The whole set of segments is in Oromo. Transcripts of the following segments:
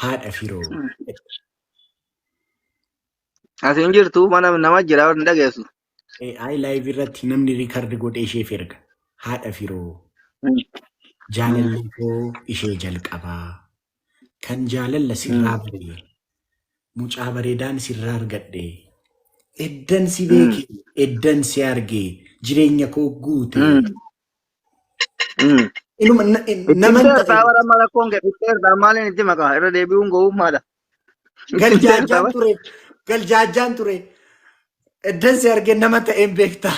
Haadha firoo. As hin jirtu mana nama jira hin dhageessu. AI live irratti namni riikardi godhee isheef erga. Haadha firoo. Jaalalli koo ishee jalqabaa. Kan jaalalla sirraa bare. Mucaa bareedaan sirraa argadhe. Eddan si beeke, eddan si arge, jireenya koo guute. Inuma Itti naman himteerta ta'e bara amma rakkoon kee fixxeerta maaliin itti maqaa irra deebi'uun gowwummaadha. Itti himteerta galjaajaan bara. ture. Galjaajaan ture. Eddan si arge nama ta'een beekta.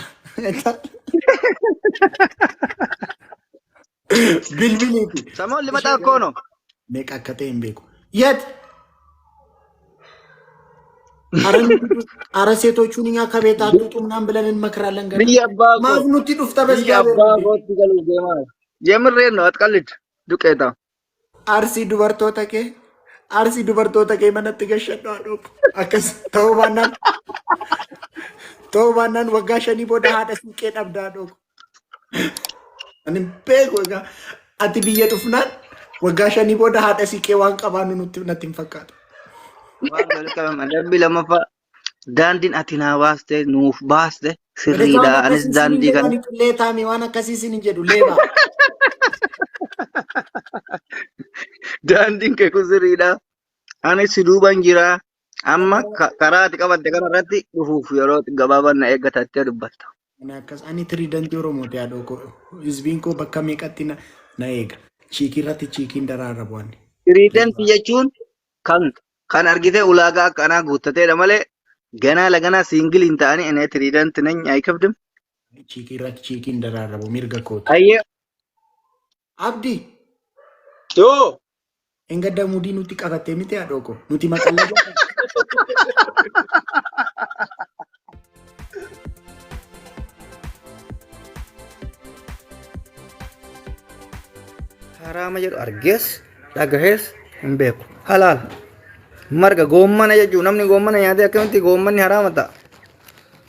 Bilbiliiti. Samoon limataa akkoono. Meeqa akka ta'e hin beeku. Yet አረ ሴቶቹን እኛ ከቤት አትውጡ ምናምን ብለን እንመክራለን። ገና Biyya abbaa koo ማፍ ኑቲ ዱፍተ biyya በእግዚአብሔር abbaa እንዴ kootti galuuf deemaa. Yemirreen ነው አትቀልድ ዱቄታ አርሲ ዱበርቶota kee አርሲ dubartoota kee manatti gashadhu haadhoo akkas ta'uu baannaan ta'uu baannaan waggaa shanii booda haadha siinqee dhabda haadhoo ani hin beeku egaa ati biyya dhufnaan waggaa shanii booda haadha siinqee waan qabaannu nutti natti hin fakkaatu. Waan jalqabame adabbii lammaffaa daandiin ati naa baaste nuuf baaste Egaa sirriidha. waan Anis akkasii siin hin daandii jedhu kana ani qillee taami waan akkasii siin hin jedhu leebaa. daandiin kee kun sirriidha. Anis si duuban jira. Amma karaa ati qabatte kana irratti dhufuuf yeroo gabaabaan na eeggatattee dubbatta. Ani akkas ani tiriidantii Oromooti haadhoo koo. Hizbiin koo bakka meeqatti na, na eega. Chiikii irratti chiikiin daraarabu ani. Tiriidantii jechuun kan kan argitee ulaagaa akkanaa guuttateedha malee ganaa laganaa siingil hin ta'anii inni tiriidanti nany ayikabdim. Chiikii irratti chiikiin daraarabu mirga kooti. Ayyee. Abdii Yoo. engadda mudii nutti qabattee miti haadhoo koo. Nuti maqallaa jedhama. Haraama jedhu argees dhagahees hin beeku. Halaala. Marga goommana jechuun namni goommana nyaatee akkamitti goommanni haraama ta'a.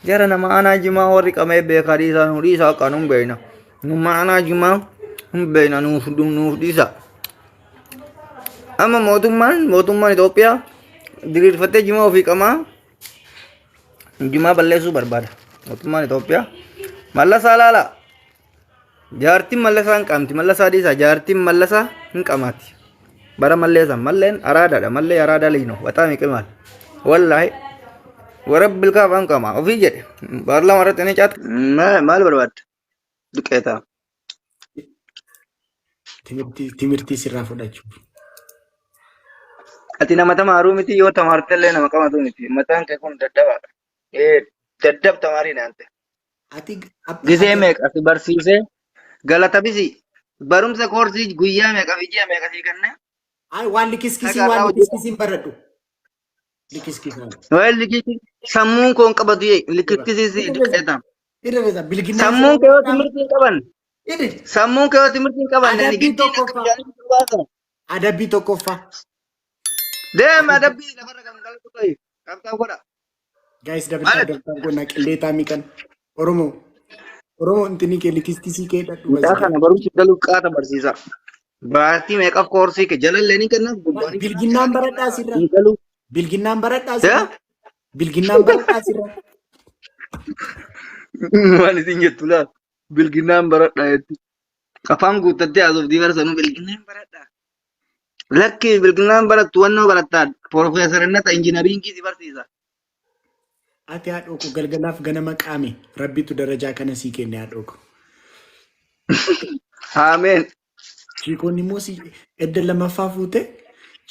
Jara nama aanaa jimaa warri qamee beekaa dhiisaa nu dhiisaa akka nu hin beekna. Nama aanaa jimaa hin beekna nuuf nuuf dhiisaa. Amma mootummaan mootummaan Itoophiyaa diriirfattee jimaa ofii qamaa jimaa balleessuu barbaada. Mootummaan Itoophiyaa mallasaa laala. Jaartiin mallasaa hin qaamti. Mallasaa dhiisaa. Jaartiin mallasaa hin qamaati. Bara malleessan malleen araadaadha. Mallee araadaa liino. Baxaam iqimaal. Wallaahi. Warabbil kaafaan hin qama. Ofii jedhe. Paarlaamaa irratti ni caata. Maal barbaadda? Duqeetaa. Timirtii timirtii sirraa fudhachuuf. Ati nama tamaaruu miti yoo tamaarte illee nama qamatu miti. Mataan kee kun dadhabaadha. Ee daddab tamaarii naante. Ati Gisee ati meeqa si barsiisee galata bisi barumsa koorsii guyyaa meeqa fi ji'a meeqa sii kenne ay waan likiskisii haga waan irraa hojii likiskisiin baradhu. Likiskisaan. Waa'ee likii sammuun koo hin qabatu yee likikkisiisi duqeeta. Irra bilginaan Sammuun sirraa kee yoo baradhaa. timirtii hin qaban Idhi. sammuun kee yoo timirtii hin qaban ani Adabbii giddiin akka tokkoffaa. bishaanii si baasa. Adabbii tokkoffaa. Deem adabbii lafarra gangalatu ta'e qabxaa godha. Guys double tap Maal? double tap gonna qillee taamii kan Oromoo Oromoo intini kee likiskisii kee dhadhu Mucaa bas kana barumsi galuuf qaata barsiisa. Baatii meeqaf koorsii kee jalallee ni kennaaf gubbaa ni kennaaf Bilginnaan jalaa ni baradhaa kennaaf sirra hin galuu. Bilginnaan baradhaa sirra Yaa? Bilginnaan baradhaa sirra Waan isin jettu laa bilginnaan baradhaa jetti. Afaan guuttattee haasoftii barsanuu bilginnaan baradhaa. Lakki bilginnaan barattu wannoo barattaa piroofeesarinnata injinariingii si barsiisa. Ati haadhoo koo galgalaaf ganama qaame rabbitu darajaa kana sii kenne haadhoo koo. Ameen. Chiikonni immoo si edda lammaffaa fuute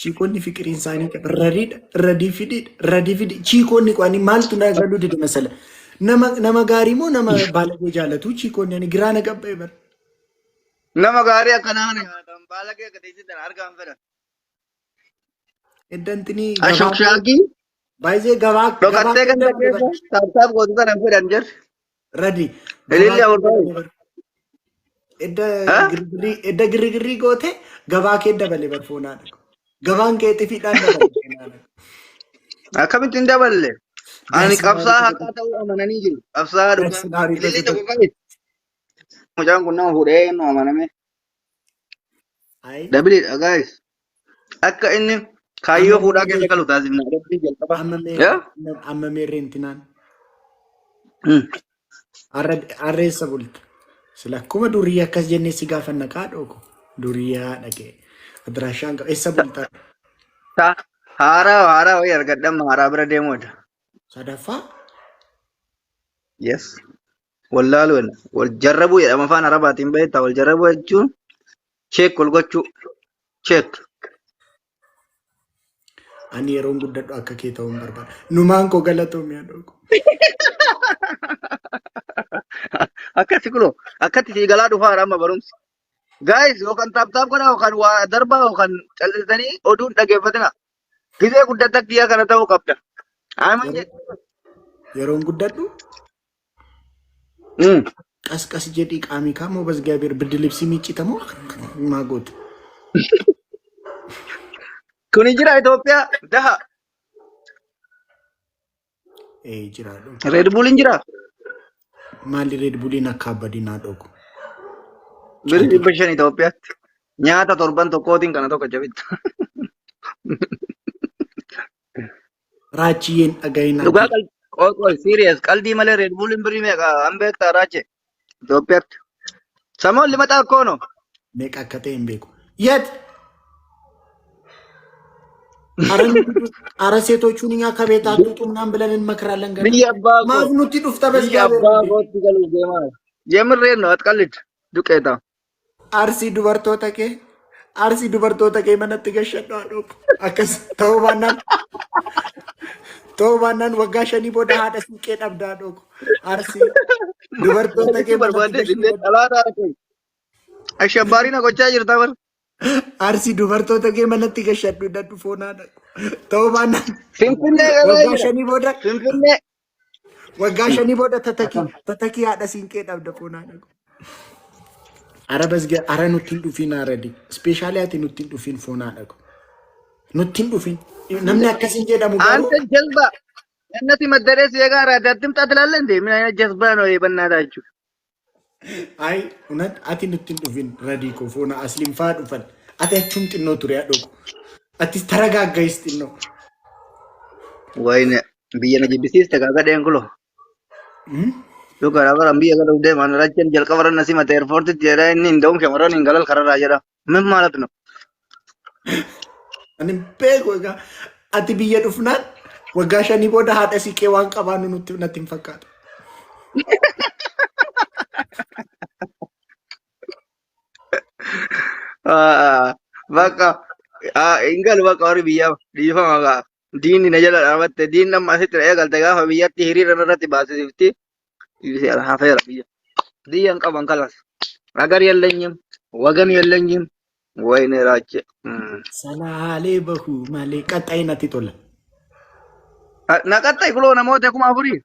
chiikonni fiqiriin isaanii radiidha radii fidhiidha radii fidhi chiikonni qo'anii maaltu na galuu dide masala nama nama gaarii moo nama baalagee jaalatu chiikonni ani giraa na gabba'e bara. Nama gaarii akkanaa kana nyaatan baalagee akka teessisan argaan fedhan. Edda intinii gabaa Ashokshaakii baay'ee gabaa gabaa dhokattee kee ganda dabale bara. keessa taaptaap gootu sana hin fedhan jirri. Radi gabaa Ililli kee afur dabale bara. Edda Ha? girgirrii edda girgirrii goote gabaa kee dabale bar foonaadha. Gabaan kee xifiidhaan dabale foonaadha. Akkamitti hin daballe? Ani Gaasii qabsaa gaarii haqaa ta'uu amananii jiru. Qabsaa dhugaa. Gaasii gaarii Ililli tokko tokko qabi. Mucaan kun nama fuudhee nu amaname. Ayi Dabiliidha guys. Akka inni Kaayyoo Amma fuudhaa keessa meerree galu taasifna. Adabbii jalqaba. amma Yaa? meerree amma meerree intinaan Hmm. har'a eessa bulta? Sila akkuma durii akkas jennee si gaafanna kaadhoo ko durii haadha kee adiraashaan qaba eessa bulta? Haaraa haaraa wayii argadhamma haaraa bira deemuudha. Sadaffaa. Yes. Wallaaluu jenna. Wal jarrabuu jedhama afaan Arabaatiin beektaa. Wal jarrabuu jechuun check wal gochuu. Check. Ani yeroon guddadhu akka kee ta'uun barbaada. Numaan koo galatoomi haadhoo ko. Akkatti kunoo akkatti sii galaa dhufaa amma barumsi. Guys, yookaan tap tap godhaa yookaan waa darbaa yookaan callisanii oduun dhageeffatina. Gizee guddatta kiyyaa kana ta'uu qabda. Amin jedhe. Yeroon guddadhu qas qas jedhii qaamii kaamoo basgaabeer birdi libsii miiccitamoo maa goota. Kuni jira Itoophiyaa daha. Ee jiraadhu. Red Bull hin jira. Maali Red Bulliin akka abbadinaa dhogu? Birri 500 Itoophiyaatti. Nyaata torban tokkootiin kana tokko jabitta. Raachiyyeen dhaga'inaa. Dhugaa qalbii. Qoy qoy serious qaldii malee Red Bull hin birrii meeqa an beektaa raache Itoophiyaatti. Samoon limaxaa akkoono. Meeqa akka ta'e hin beeku. Yet አረ ሴቶቹን እኛ ከቤት አትውጡ ምናምን ብለን እንመክራለን። ገና Biyya abbaa koo. ማፍ ኑቲ ዱፍተ Biyya በእግዚአብሔር abbaa kootti galuuf deemaa. Yemirreen ነው አትቀልድ ዱቄታ. Arsii dubartoota kee arsii dubartoota kee manatti gashadhu haadhoo akkas ta'uu baannaan waggaa 5 booda haadha siiqqee dhabda haadhoo arsii dubartoota kee manatti Barbaadde gashadhu. Dhalaadhaa ta'e. Ashabbaariin na gochaa jirta bar. Arsii dubartoota kee manatti gashadhu hidhadhu foon haadha ta'uu baannaan Finfinnee galee waggaa jira. 5 booda Finfinnee. waggaa 5 booda tatakii tatakii haadha siinqee dhabda foon haadha. Ara basge ara nutti hin dhufin aradi. Especially ati nutti hin dhufin foon haadha. Nutti hin dhufin. Namni akkasiin jedhamu garuu አንተ ጀዝባ እነዚህ መደረስ የጋራ አትምጣ ትላለህ እንዴ? ምን አይነት ጀዝባ ነው ይሄ? በእናታችሁ። Ay እውነት ati nutti hin dhufin radii koo foona asliin faa dhufan. Ati achum xinnoo ture haadha ko. Ati taragaaggaayis xinnoo. ወይኔ biyya na jibbisiiste kaa gadheen kulo. Dhugaadha bara biyya galuuf deeman rachen jalqaba irra na simate airportitti jedha inni hin shamarran hin galal kararraa jedha. ምን ማለት ነው? Ani hin beeku egaa ati biyya dhufnaan waggaa 5 booda haadha siiqee waan qabaannu nutti natti hin fakkaatu. Bakka hin galu bakka warri biyyaa dhiifama gaa. Diinni na jala dhaabatte diinni amma asitti na eegalte gaafa biyyatti hiriira irratti baasisifti. Hafeera biyya. Biyya hin qaban kalas. አገር የለኝም ወገን የለኝም። ወይኔ ራቼ። Salaalee bahuu malee qaxxaayi natti tola. Naqaxxay kuloo namoota 4000.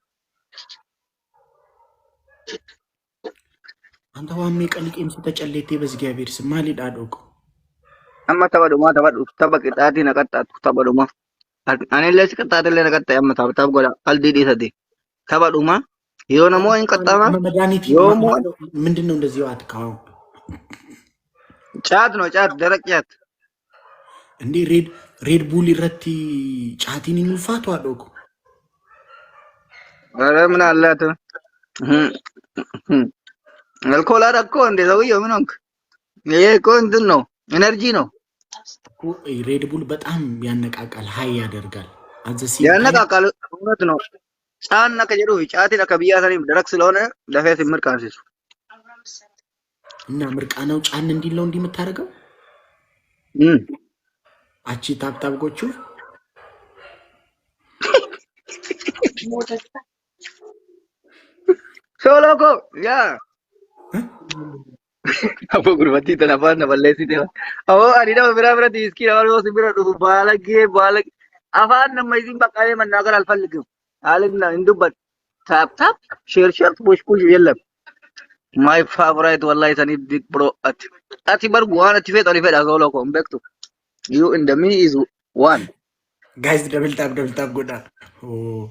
Anta waan meeqa liqeemsita calleettee በእግዚአብሔር ስም maalidha dhooqo? Amma tapha dhumaa taphadhu tapha qixaatii naqaxxaatu tapha dhumaa. Anillee si qixxaatillee naqaxxay amma tapha tapha godha qaldii dhiisati. Tapha dhumaa yoo namoo hin qaxxaama መድኃኒት yoo moo ምንድን ነው እንደዚህ አትካው? ጫት ነው ጫት ደረቅ ጫት። እንዴ Red Bull irratti caatiin hin ulfaatu haadhoo. ኧረ ምን አላት አልኮል አደረግኮ እንደ ሰውዬው ምን ሆንክ? ይሄ እኮ እንትን ነው energy ነው። Red Bull በጣም ያነቃቃል፣ high ያደርጋል። At the same time ያነቃቃል። እውነት ነው። ጫን akka jedhuuf caatiin akka biyyaa saniif ደረቅ ስለሆነ lafee si mirqaansisu. እና ምርቃናው ጫን እንዲል ነው እንዲህ የምታደርገው። አቺ tap tap gochuu. ሶሎ ኮ yaa Abbo gurbattii tana afaan na balleessite. Abbo ani nama biraa biratti iskii nama si bira dhufu baalagee baalagee afaan nama isin baqqalee መናገር አልፈልግም። አልና እንዱበት tap tap share share push push የለም። My favorite wallahi saniif big bro ati bar waan ati feetu ani fedha solo ko hin beektu. You and me is one. Guys, double tap double tap godhaa. Oh.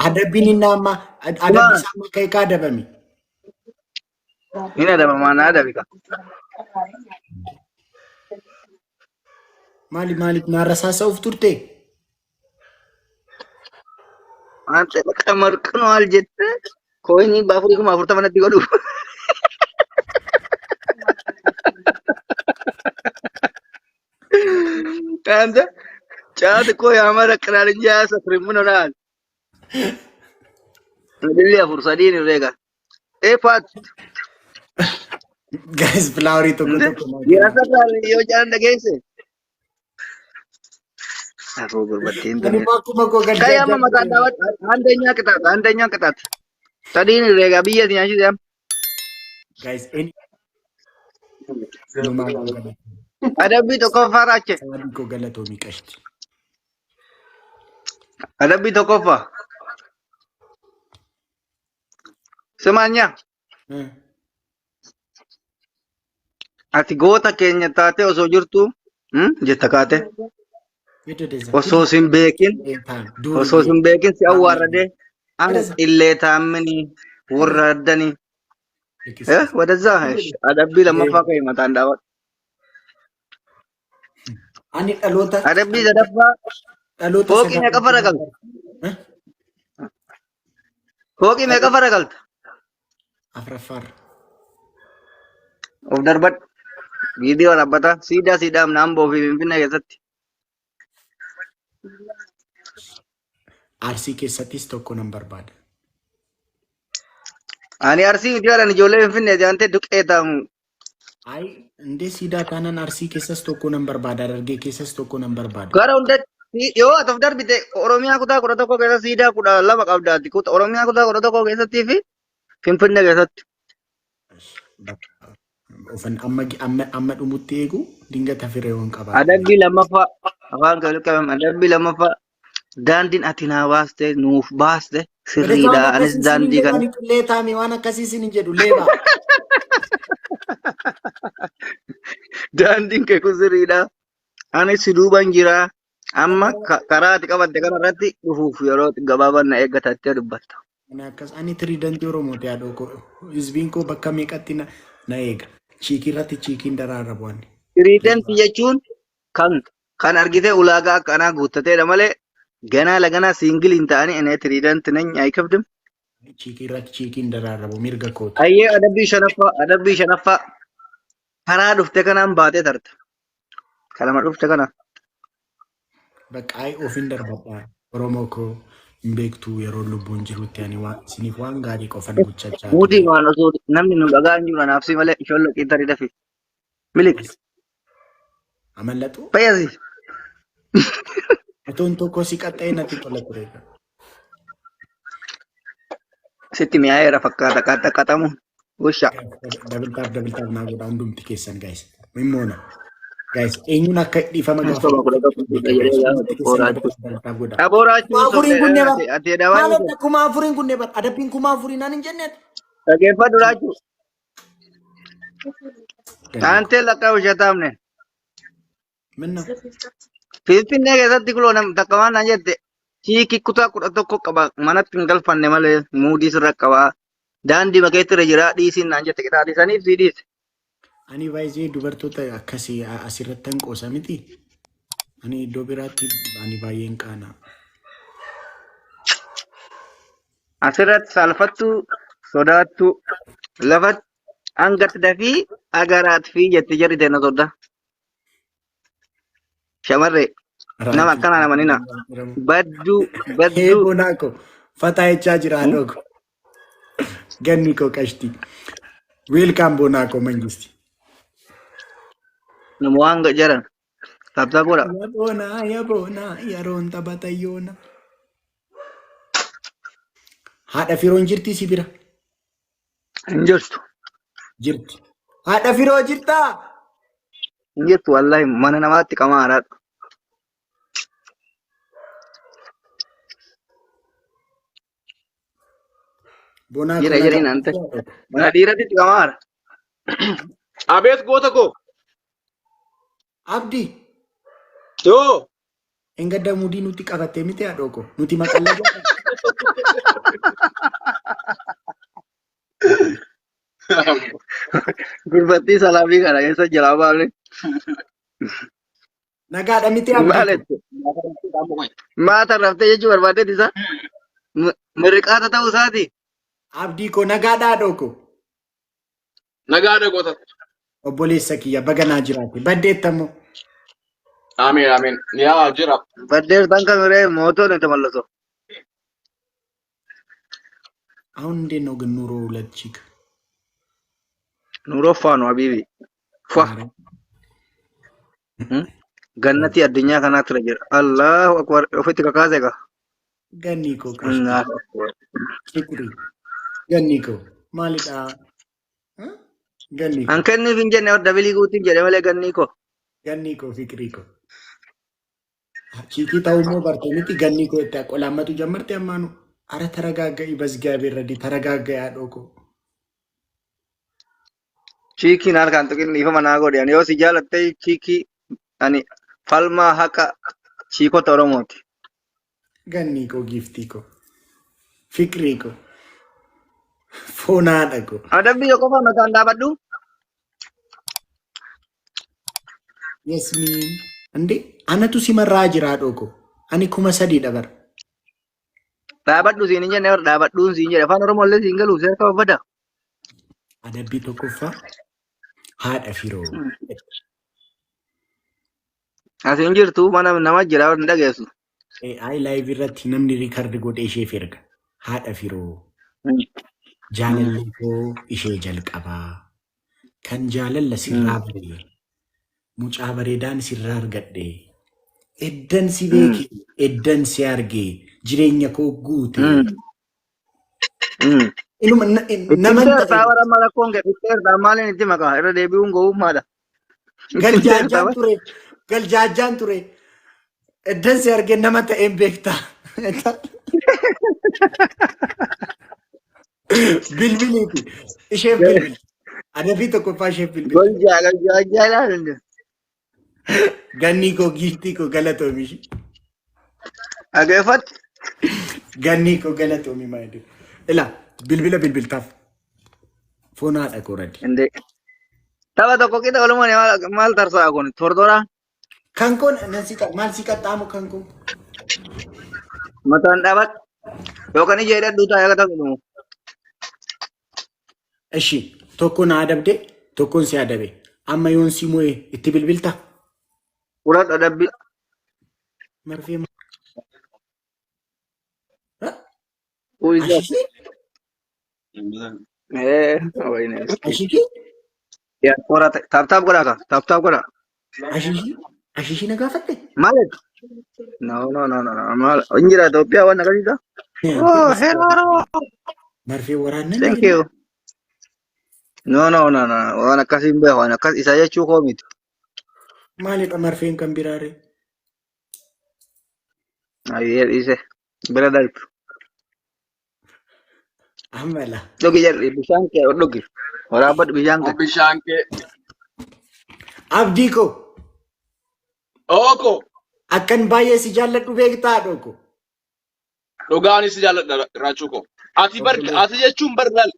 Adabbiin inni amma adabbi isaa amma ka'e kaa adabame. Hin adabamaa na adabika. Maali maaliif naarra saasa'uuf turte? Ante bakka marqinoo jette kooyinii baafurii 40,000 natti godhu. Ante caati koo yaamara qiraar jaasa criminal. Billi afur sadiin herreega. Eefaat. Guys, filaawarii tokko tokko naa kennaa. Yaasarraa yoo jaalan dhageesse. Afoo gurbattiin Ani tuni. immoo akkuma koo Kai galchaa amma mataan daawwadhu. Andeenya qixaata. Andeenya qixaata. Sadiin herreega biyya si nyaachise amma. Guys, any numaa koo galatoomi. Adabbii tokkoffaa raache. Sawadii koo galatoomi qashti. Adabbii tokkoffaa. Simaanyaa. Ati goota keenya taatee osoo jirtu jetta kaate. Osoo sin beekin osoo sin beekin si awwaarradee ani illee taammini warra addanii. Wadazaa adabbii lammaffaa ka'e mataan daawwadhu. Ani dhaloota Adabbii sadaffaa dhaloota fooqii meeqa sadaffaa fara galta? Fooqii meeqa fara galta? Afuraffaarra. Of darbadhu. Viidiyoo dhaabbata. Siidaa siidaaf naamboo fi Finfinnee keessatti. Arsii keessattis tokko nan barbaada. Ani Arsii miti jedhan ijoollee Finfinnee jedhantee duqee taamu. Ayi indee siidaa taanaan Arsii keessas tokko nan barbaada. Harargee keessas tokko nan barbaada. Gara hundatti yoo ati of darbite Oromiyaa kutaa 11 keessa siidaa 12 qabdaati. Oromiyaa kutaa 11 keessattii fi Finfinnee keessatti. Ofan amma amma amma dhumutti eegu dingata fireewwan qabaadha. Adabbii lammaffaa afaan kee walitti qabame adabbii lammaffaa daandiin ati naa baaste nuuf baaste Sirriidha sirriidha anis daandii kana Ani qillee taame waan akkasii sin hin jedhu leebaa. Daandiin kee kun sirriidha anis si duuban jira amma karaa ati qabatte kana irratti dhufuuf yeroo gabaabaan na eeggata jettee dubbatta. Ani akkas ani tiriidantii Oromooti haadhoo koo. Hizbiin koo bakka meeqatti na eega. Chiikii irratti chiikiin daraara bu'anni. Tiriidantii jechuun kan argitee ulaagaa akkanaa guuttateedha malee ganaa laganaa siingil hin ta'anii inni tiriidanti nany ayikabdim. Chiikii irratti chiikiin daraarabu mirga kooti. Ayyee adabbii shanaffaa karaa dhufte kanaan baatee tarta. Kanama dhufte kana. Bakka ayi ofiin darbadha. Oromoo koo hin beektu yeroo lubbuun jirutti ani waan isiniif waan gaarii qofan gochachaa Muutii ture. waan osoo namni nu dhagaa hin jiru anaaf si malee ishoon loqii tarii dafi. Milik. Amallatu Fayyasi. otoon tokko si qaxxa'ee natti tola ture. Sitti mi'aayeera fakkaata qaxxaqaxamu. Usha. Double tap double tap naa godha hundumti keessan guys. Mimmoona. Guys eenyuun akka dhiifama Soba gaafatu 11 beeka jedhee guys. gaafa Hundumti tokko keessan raachuu. double tap godha. Aboo raachuu Kuma afuriin sobdee kunne bar. ati ati dawaa Maal hin adda 4000 kunne bar. Adabbiin 4000 naan hin jenne ati. Dhageeffadhu raachuu. Ganni Aantee lakkaa ushataamne. Minna. Finfinnee keessatti kuloo nam takka waan naan jette chiikii kutaa 11 qaba manatti hin galfanne malee muudii sirra qaba. Daandii makeetti irra jira dhiisiin naan jette qixaatii saniif sii dhiise. Ani baay'ee dubartoota akkasii asirratti hin qoosa miti. Ani iddoo biraatti ani baay'een qaana. Asirratti saalfattuu sodaattuu lafatti hangatti dafii agaraat fi jette jarri teena sodda. Shamarree nama akkanaa nama nina badduu badduu. Eeboo naako fataa jechaa jira haadhoo koo. Ganni koo qashti. Weelkaam boonaa koo mangisti. Nama waan jaran tabtaa godha. Ya boonaa ya boonaa yeroon taphata yoona. Haadha firoon jirti si bira? Hin jirtu. Jirti. Haadha firoo jirtaa? Hin jirtu wallahi mana namaatti qamaa haaraadha. Bonaa Jira koo jedheen nagaa. ante. Mana dhiiratti qamaa haara. Abeet goota koo. Abdi. Yoo. Engadda mudii nutti qabattee miti haadhoo koo. Nuti maqallaa jedhama. Gurbattii salaamii kana keessa jalaa baafne. Nagaadha miti abdii Maal koo. jette? Maa tarraftee jechuu barbaaddeet isa? Mirriqaata ta'uu isaati. Abdii koo nagaadha haadhoo koo. Nagaadha goota. Obboleessa kiyya baga naa jiraate. Baddeettammoo. Ameen ameen. Yaa jira. Baddeertaan kamiree mootoon itti mallatoo. አሁን እንዴት ነው ግን ኑሮ ሁለት ቺክ Nuuroo faanu habiibi. Fa. Gannatii addunyaa kanaa ture jira. Allahu akbar. Ofitti kakaase egaa. ገኒ koo qashti Allahu akbar. ፍቅሪ ገኒ koo maalidha ገኒ An koo kenniif hin jenne dabilii guutiin jedhe malee gannii koo. ገኒ koo ፍቅሪ koo chiikii ta'uu immoo barte miti ገኒ koo itti qolaammatu ጀመርте ammaanu አረ ተረጋጋኢ በእግዚአብሔር ረዲ ተረጋጋኢ haadhoo koo. Chiikiin harkaan tuqin dhiifama naa godhe. Ani yoo si jaalatte chiikii ani falmaa haqa chiikota Oromooti. ገኒ koo giiftii koo ፍቅሪ koo foon haadha koo. Adabbii yoo qofa mataan dhaabadhu. Yasmiin እንዴ anatu simarraa jira haadhoo koo ani 3000 dha bara. Dhaabadhu siin hin jenne dhaabadhuun siin jedhe. Afaan Oromoo illee siin galuuf seerka uffata. Adabbii tokkoffaa haadha firoo. Asiin jirtu mana nama jira hin dhageessu. AI live irratti namni record godhee isheef erga. Haadha firoo jaalalli koo ishee jalqabaa kan jaalalla sirraa bare mucaa bareedaan sirraa argadhe eddan si beeke eddan si arge jireenya koo guute. Inuma Itti naman himteertaa ta'e bara amma rakkoon kee fixxeertaa maaliin itti makaa irra deebi'uun gowwummaadha. Itti himteertaa galjaajaan bara. ture galjaajaan ture eddan si arge nama ta'een beektaa. Bilbiliiti isheef bilbili. Adabbii tokkoffaa isheef bilbili. Golgaa golgaa ilaalu. Gannii koo giiftii koo galatoomi ishee. Dhageeffadhu. Gannii koo galatoomi maayidii. Ilaa bilbila bilbiltaaf foon haadha koo raddi. Indee. Tapha tokko qixa olumaan maal tarsa'a kun tortora Kan koon nan si maal si qaxxaamu kan koo. Mataan dhaabadhu yookaan ija hidhadhu taa'ee akka ta'u. Ishi tokko na adabde tokkoon si adabe. Amma yoon si mo'e itti bilbilta. Fudhadhu adabbi. Marfee Who is that? Ashishii Wayne miskiin. ashishii Diyaaspoora ta'e. Tap tap godhaa ka. Tap tap godhaa. ashishii ashishii na gaafatte. Maal? No, no, no, no, no. Maal? Hin jira Itoophiyaa waan akkasiidha. Oh, hello. Marfee waraannan Thank you. No, no, no, no. Waan akkasii hin beeku. Waan akkas isa jechuu koo miti. Maalidha marfeen kan biraare? Ayyee dhiise. Bira darbu. Amala. Dhugi jedhi bishaan kee dhugi. Waraabbadhu bishaan kee. Bishaan kee. Abdii koo Ooko. akkan baay'ee si jaalladhu beektaa haadhoo koo. Dhugaanis si jaalladha raachuu koo. Ati bar ati jechuun bar laal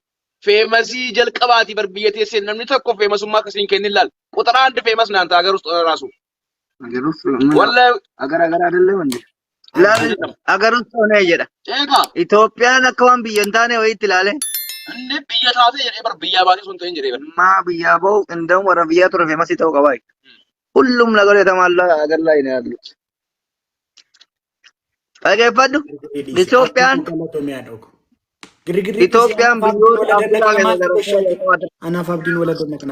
famousii jalqabaati bar biyya teessee namni tokko famousummaa akkasiin kennin laal. ቁጥር አንድ famous ናንተ ሀገር ውስጥ ራሱ Agarus ወላሂ agar agar አይደለም እንዴ? Ilaali agarus ሆነ jedha. Eegaa Itoophiyaan akka waan biyya hin taane wayiitti ilaale. inni biyya taatee jedhee bar biyyaa baatee sun ta'in jedhee bar. Maa biyyaa bahu እንደውም warra biyyaa ture famousii ta'uu qabaa. ሁሉም ነገር የተሟላ ሀገር ላይ ነው ያሉት። Dhageeffadhu. Itoophiyaan Galatoomi haadhoo koo. Girgirri Itoophiyaan biyyoota Afrikaa keessa sadarkaa Anaaf abdiin wala dammaqna.